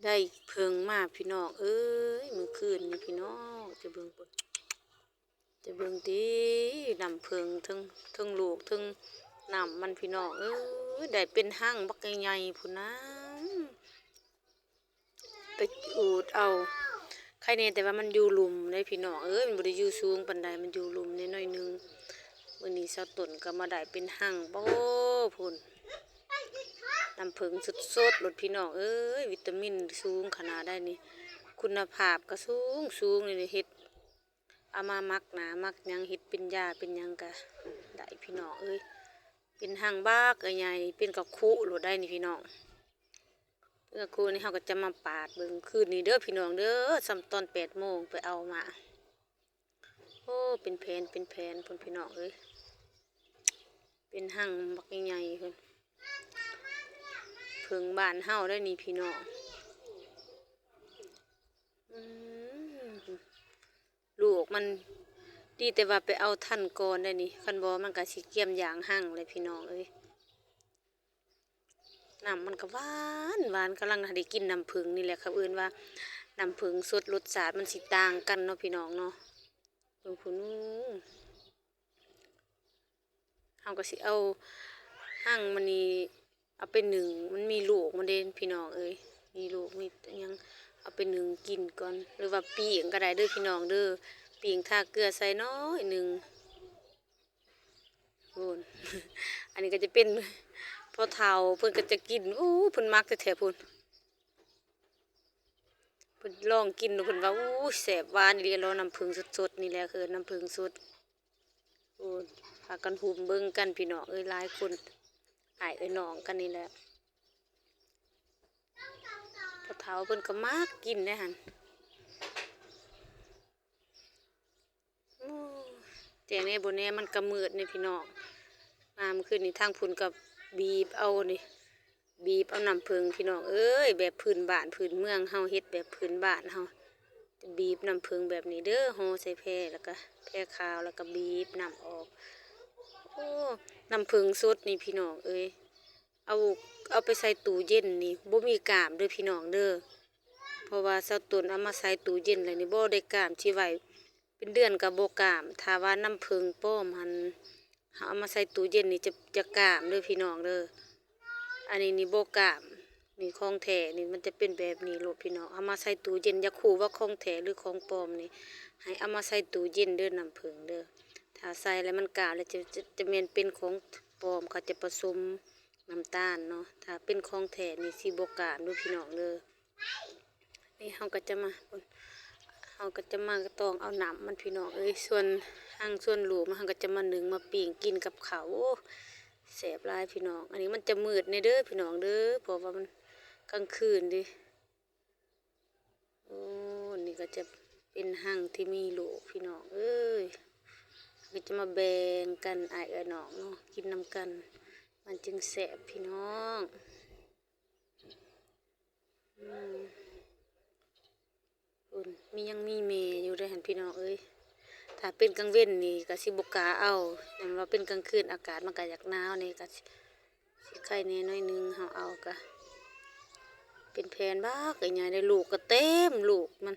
ໄດ້ເຜິ້ງມາພີ່ນ້ອງເອີຍ ມື້ຄືນນີ້ພີ່ນ້ອງ ຈະເບິ່ງພຸ້ນ ຈະເບິ່ງຕິ ນ້ຳເຜິ້ງ ເທິງ ເທິງລູກ ເທິງນ້ຳມັນພີ່ນ້ອງເອີຍ ໄດ້ເປັນຮັງບັກໃຫຍ່ໆພຸ້ນນາ ໄປອູດເອົາ ໄຄແນ່ແຕ່ວ່າມັນຢູ່ລຸ່ມເດ້ພີ່ນ້ອງເອີຍ ມັນບໍ່ໄດ້ຢູ່ສູງປານໃດ ມັນຢູ່ລຸ່ມແດ່ໜ້ອຍໜຶ່ງ. ມື້ນີ້ສາວຕົ້ນກໍມາໄດ້ເປັນຮັງ ໂອ້ ພຸ້ນ ນ້ຳເຜິ້ງສົດໆໂລດພີ່ນ້ອງເອີຍ ວິຕາມິນສູງຂະໜາດໃດນີ້ ຄຸນນະພາບກໍສູງໆ ນີ້ເຮັດ ເອົາມາໝັກໜ້າໝັກຫຍັງ ເຮັດເປັນຢາເປັນຫຍັງກະໄດ້ພີ່ນ້ອງເອີຍ ເປັນຮັງບັກໃຫຍ່ ເປັນກະຄຸໂລດໄດ໋ນີ້ພີ່ນ້ອງ ເປັນກະຄຸນີ້ເຮົາກໍຈະມາປາດເບິ່ງຄືນນີ້ເດີພີ່ນ້ອງເດີ ສ່ຳຕອນແປດໂມງໄປເອົາມາ ໂອ້ ເປັນແຜ່ນເປັນແຜ່ນພຸ້ນພີ່ນ້ອງເອີຍ ເປັນຮັງບັກໃຫຍ່ໆພຸ້ນ ເຜິ້ງບ້ານເຮົາໄດ໋ນີ້ພີ່ນ້ອງ ອືມ ລູກມັນ ດີແຕ່ວ່າໄປເອົາທັນກ່ອນໄດ໋ນີ້ ຄັນບໍ່ມັນກໍຊິກຽມຢ່າງຮັງແຫຼະພີ່ນ້ອງເອີຍ ນ້ຳມັນກໍຫວານໆ ກຳລັງໄດ້ກິນນ້ຳເຜິ້ງນີ້ແຫຼະ ເຂົາເອີ້ນວ່ານ້ຳເຜິ້ງສົດ ລົດຊາດມັນຊິຕ່າງກັນເນາະພີ່ນ້ອງເນາະ ເບິ່ງພຸ້ນ ເຮົາກໍຊິເອົາຮັງມັນນີ້ ເອົາໄປໜຶ້ງ ມັນມີລູກມັນເດ້ພີ່ນ້ອງເອີຍ ມີລູກມີຫຍັງ ເອົາໄປໜຶ້ງກິນກ່ອນ ຫຼືວ່າປີ້ງກໍໄດ້ເດີພີ່ນ້ອງເດີ ປີ້ງທາເກືອໃສ່ໜ້ອຍໜຶ່ງ ໂອ້ນ ອັນນີ້ກໍຈະເປັນພໍ່ເຖົ້າ ເພິ່ນກໍຈະກິນ ໂອ້ ເພິ່ນມັກແທ້ໆພຸ້ນ ເພິ່ນລອງກິນ ເພິ່ນວ່າ ໂອ້ຍ ແຊບຫວານອີ່ຫຼີ ລອນ້ຳເຜິ້ງສົດໆນີ້ແຫຼະ ເອີ້ນນ້ຳເຜິ້ງສົດ ໂອ້ຍ ພາກັນຫຸ້ມເບິ່ງກັນພີ່ນ້ອງເອີຍ ຫຼາຍຄົນ ອ້າຍເອື້ອຍນ້ອງກັນນີ້ແຫຼະ ພໍ່ເຖົ້າເພິ່ນກໍມັກກິນເດ້ຫັ້ນ ໂອ້ຍ ແຈ້ງແດ່ບໍ່ແດ່ ມັນກໍມືດເດ້ພີ່ນ້ອງ ມາມື້ຄືນນີ້ ທາງພຸ້ນກໍບີບເອົານີ້ ບີບເອົານ້ຳເຜິ້ງພີ່ນ້ອງເອີຍ ແບບພື້ນບ້ານພື້ນເມືອງເຮົາ ເຮັດແບບພື້ນບ້ານເຮົາ ບີບນ້ຳເຜິ້ງແບບນີ້ເດີ ຫໍ່ໃສ່ແພ ແລ້ວກະແພຂາວ ແລ້ວກະບີບນ້ຳອອກ ໂອ້ ນ້ຳເຜິ້ງສົດນີ້ພີ່ນ້ອງເອີຍ ເອົາ ເອົາໄປໃສ່ຕູ້ເຢັນນີ້ ບໍ່ມີກ້າມເດີພີ່ນ້ອງເດີ ເພາະວ່າສາວຕົ້ນເອົາມາໃສ່ຕູ້ເຢັນແລ້ວນີ້ ບໍ່ໄດ້ກ້າມ ຊິໄວ້ ເປັນເດືອນກໍບໍ່ກ້າມ ຖ້າວ່ານ້ຳເຜິ້ງປອມຫັ້ນ ເຮົາເອົາມາໃສ່ຕູ້ເຢັນນີ້ຈະ ຈະກ້າມເດີພີ່ນ້ອງເດີ ອັນນີ້ນີ້ບໍ່ກ້າມ ນີ້ຂອງແທ້ນີ້ມັນຈະເປັນແບບນີ້ໂລດພີ່ນ້ອງ ເອົາມາໃສ່ຕູ້ເຢັນ ຢາກຮູ້ວ່າຂອງແທ້ຫຼືຂອງປອມນີ້ ໃຫ້ເອົາມາໃສ່ຕູ້ເຢັນເດີ ນ້ຳເຜິ້ງເດີ ຖ້າໃສ່ແລ້ວມັນກ້າມແລ້ວຈະ ຈະ ຈະແມ່ນເປັນຂອງປອມ ເຂົາຈະປະສົມນ້ຳຕານເນາະ ຖ້າເປັນຂອງແທ້ນີ້ຊິບໍ່ກ້າມເດີພີ່ນ້ອງເດີ. ນີ້ເຮົາກໍຈະມາ ເຮົາກໍຈະມາຕອງເອົານ້ຳມັນພີ່ນ້ອງເອີຍ ສ່ວນຮັງສ່ວນລູກມັນ ເຮົາກໍຈະມາໜຶ້ງມາປີ້ງກິນກັບເຂົ້າ ໂອ້ ແຊບຫຼາຍພີ່ນ້ອງ ອັນນີ້ມັນຈະມືດແດ່ເດີພີ່ນ້ອງເດີ ເພາະວ່າມັນກາງຄືນເດ້ ໂອ້ ນີ້ກໍຈະເປັນຮັງທີ່ມີລູກພີ່ນ້ອງເອີຍ ເຮົາກໍຈະມາແບ່ງກັນ ອ້າຍເອື້ອຍນ້ອງເນາະ ກິນນຳກັນ ມັນຈຶ່ງແຊບພີ່ນ້ອງ. ອືມ ພຸ້ນ ມີ ຍັງມີແມ່ຢູ່ເດ້ຫັ້ນພີ່ນ້ອງເອີຍ ຖ້າເປັນກາງເວັນນີ້ກໍຊິບໍ່ກ້າເອົາ ແຕ່ວ່າເປັນກາງຄືນອາກາດມັນກໍຢາກໜາວແດ່ ກໍຊິ ຊິໄຄແດ່ໜ້ອຍໜຶ່ງ ເຮົາເອົາກໍເປັນແຜ່ນບັກໃຫຍ່ໆເດ້ ລູກກໍເຕັມລູກມັນ